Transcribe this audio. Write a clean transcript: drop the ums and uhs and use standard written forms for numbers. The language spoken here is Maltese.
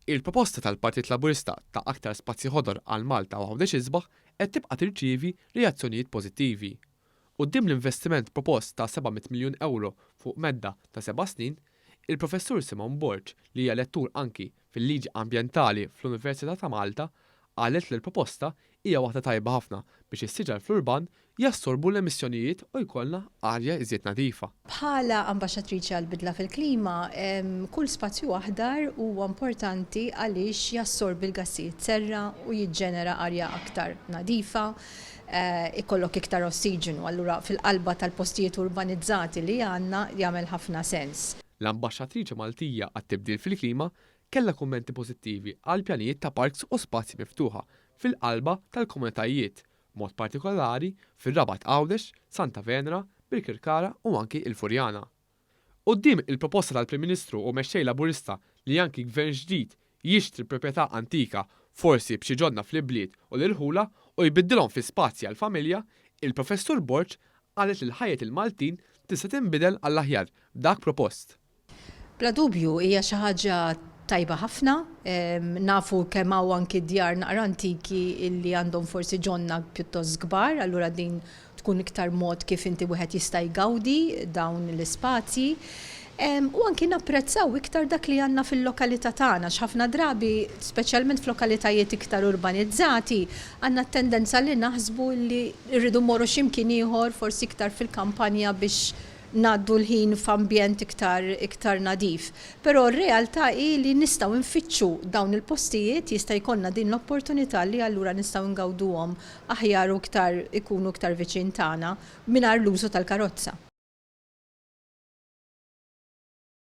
Il-proposta tal-Partit Laburista ta' aktar spazji ħodor għal Malta u Għawdex isbaħ qed tibqa' tirċievi reazzjonijiet pożittivi. Quddiem l-investiment propost ta' 700 miljun ewro fuq medda ta' seba' snin, il-Professur Simone Borg, li hija lettur anki fil-liġi ambjentali fl-Università ta' Malta, qalet li l-proposta hija waħda tajba ħafna biex is-siġar fl-urban jassorbu l-emissjonijiet u jkollna arja iżjed nadifa. Bħala ambaxxatriċi għall-bidla fil-klima, kull spazju aħdar huwa importanti għaliex jassorbi l-gassijiet serra u jiġġenera arja aktar nadifa, ikollok iktar ossiġenu, allura fil-qalba tal-postijiet urbanizzati li għandna jagħmel ħafna sens. L-ambaxxatriċi Maltija għat-tibdil fil-klima kellha kummenti pożittivi għall-pjanijiet ta' parks u spazji miftuħa fil-qalba tal-komunitajiet, b'mod partikolari fir-Rabat Għawdex, Santa Venera, Birkirkara u anki l-Furjana. Quddiem il-proposta tal-Prim Ministru u Mexxej Laburista li anki Gvern ġdid jixtri proprjetà antika forsi b'xi ġonna fl-ibliet u l-irħula u jbiddilhom fi spazji għall-familja, il-Professur Borg qalet li l-ħajjet il-Maltin tista' tinbidel għall-aħjar b'dak propost. Bla dubju hija xi ħaġa tajba ħafna. Nafu kemm hawn anki djar naqra antiki illi għandhom forsi ġonna pjuttost kbar, allura din tkun iktar mod kif inti wieħed jista' jgawdi dawn l-ispazji. U anki napprezzaw iktar dak li għandna fil-lokalità tagħna, għax ħafna drabi, speċjalment f'lokalitajiet iktar urbanizzati, għandna t-tendenza li naħsbu li rridu mmorru xi mkien ieħor, forsi iktar fil-kampanja biex ngħaddu l-ħin f'ambjent iktar iktar nadif. Però r-realtà hi li nistgħu nfittxu dawn il-postijiet, jista' jkollna din l-opportunità li allura nistgħu ngawduhom aħjar u iktar ikunu iktar viċin tagħna mingħajr l-użu tal-karozza.